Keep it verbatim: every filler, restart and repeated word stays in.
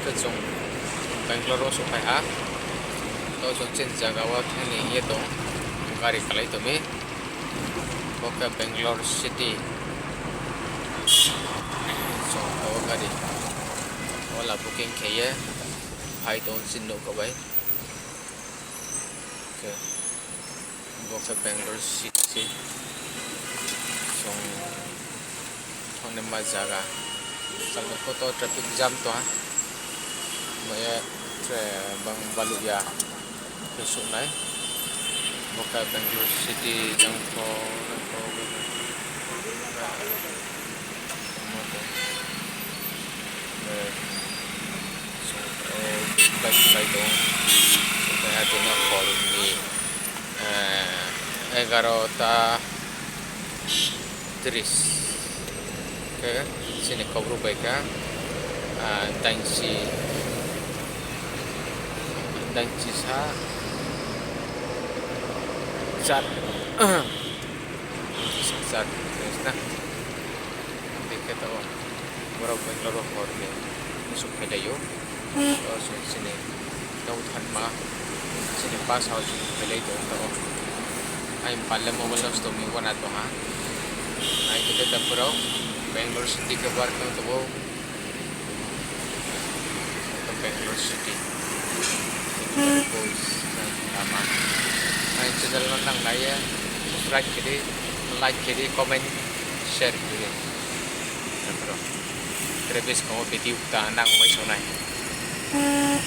Khe chung Bangalore wo souhphai ha. To chung chini zaga wo thanng ni hing ye tong, gari kalai tong mi. Bo khe Bangalore city. Chung to gari Ola booking khe ye phai tong chini nouhkha bai. Khe bo khe Bangalore city se. Chung thanngnaima zaga. Chakma pho to traffic jam tong ha. Bo ye tre bang baluh ya khe souh nai. Bo khe Bangalore city jang pho, jang pho, mo to, chung o bike bai tong. Khe ha tini hor ni egarota tris. Khe chini Kaubru bai khe, dainchi, dainchi sa char, dainchi sa char na. Hing khe to borok Bangalore wo hor ni souhphailai ou. To chung chini nouh thanngma, chini bus wo chung phailai tong to. Aini pal le mobile nosto mi wana tong ha. Nai khe ta pura Bangalore city khe bar khe tong ou. Bangalore city. Lama. Aini channel no nang nai ye subscribe khe di, like khe di, comment, share khe di. Tre buskang wo video ta nang mai song nai.